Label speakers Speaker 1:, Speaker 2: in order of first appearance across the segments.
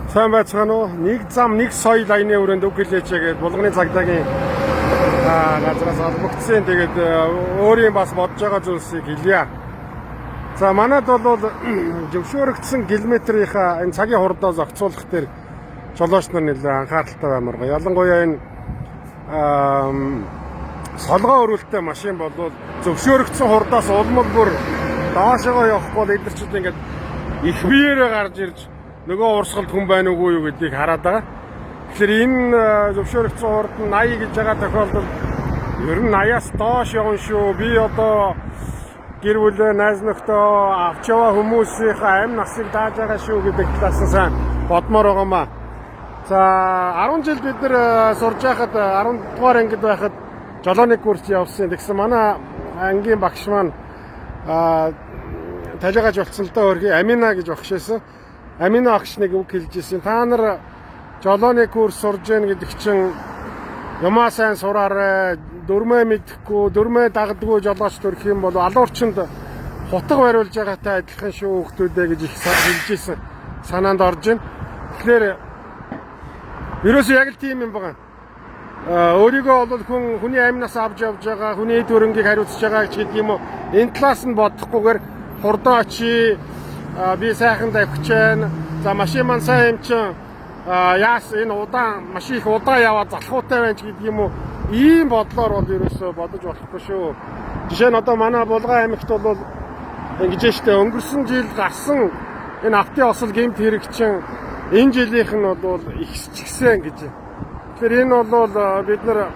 Speaker 1: Сайн байцгаана уу? Нэг зам, нэг соёл аяны өрөөнд үг хэлээч гээд Булганы цагдаагийн газраас холбогдсон. Тэгээд өөрийн бас бодож байгаа зүйлсийг хэлье. За, манад бол зөвшөөрөгдсөн километрийнхаа энэ цагийн хурдаа зохицуулах дээр жолооч нар нэлээд анхааралтай баймаар байгаа. Ялангуяа энэ солгоо өрүүлэлтэй машин бол зөвшөөрөгдсөн хурдаас улмал бүр доошогоо явахгүй бол эдгээр чинь ингээд их биеэрээ гарч ирж нөгөө урсгалд хүн байна уугүй юу гэдгийг хараад байгаа. Тэгэхээр энэ зөвшөөрөгдсөн хурд нь 80 гэж байгаа тохиолдолд ер нь 80-аас доош явна шүү. Би одоо гэр бүлээ, найз нөхдөө, авч яваа хүмүүсийнхээ амь насыг дааж байгаа шүү гэдэг талаас нь сайн бодмоор байгаамаа. За, 10 жил бид нар сурж байхад, 10 дугаар ангид байхад жолооны курс явсан. Тэгсэн манай ангийн багш маань талигааж болцсон л доо, өрхий Амина гэж багш байсан. Амина багш нэг үг хэлж ирсэн. Та нар жолооны курс сурж гэн гэдэг чинь юмаа сайн сураарай. Дүрмээ мэдэхгүй, дүрмээ дагдаггүй жолооч төрөх юм бол алуурчинд хутга бариулж байгаатай адилхан шүү, хүүхдүүдээ гэж их хэлж ирсэн. Санаанд орж байна. Тэгэхээр ерөөсөө яг л тийм юм байна. Өөрийгөө бол хүн хүний амь нас авч явж байгаа, хүний эд хөрөнгийг хариуцж байгаа ч гэдэг юм уу. Энэ талаас нь бодохгүйгээр хурдан очие, би сайхан давхиж байна. За, машин маань сайн юм чин яас энэ удаан машин их удаан яваад залхуутай байна ч гэдэг юм уу. Ийм бодлоор бол ерөөсөө бодож болохгүй шүү. Жишээ нь одоо манай Булган аймагт бол ингэж штэ, өнгөрсөн жил гарсан энэ автын осол гэмт хэрэг чинь энэ жилийнх нь бол ихсчихсэн гэж. Тэгэхээр энэ бол бид нар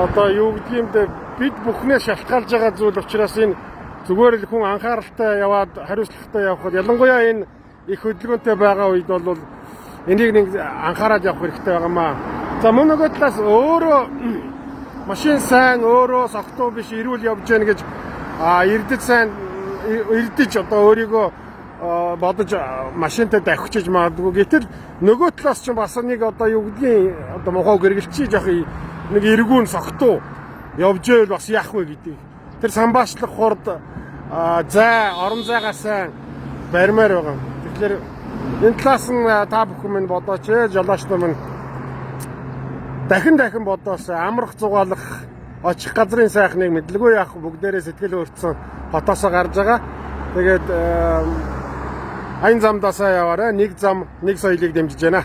Speaker 1: одоо юу гэдгийг юм бэ, бид бүхнээ шалтгаалж байгаа зүйл учраас энэ зүгээр л хүн анхааралтай яваад хариуцлагатай явхад, ялангуяа энэ их хөдөлгөөнтэй байгаа үед бол энийг нэг анхаарал явах хэрэгтэй байгаамаа. За, мөн нөгөө талаас өөрөө машин сайн, өөрөө согтуу биш, эрүүл явж гэнэ гэж эрдэж сайн эрдэж одоо өөрийгөө бодож машинтай давхичиж магадгүй. Гэтэл нөгөө талаас ч бас нэг одоо юу гэдгийг одоо мохоо гэргэлчий жоох нэг эргүүн согтуу явж байвал бас яах вэ гэдэг. Тэр самбаачлах хурд, зай, орон зайгаа сайн барьмаар байгаа. Тэгэхээр энэ талаас нь та бүхэн минь бодооч ээ, жолооч нар минь, дахин дахин бодоос. Амрах, зугаалах, очих газрын сайхныг мэдлгүй яах, бүгдээрээ сэтгэл хөдлөсөн хотоосоо гарч байгаа. Тэгээд аян замдаа сайн яваарай. Нэг зам, нэг соёлыг дэмжиж байна.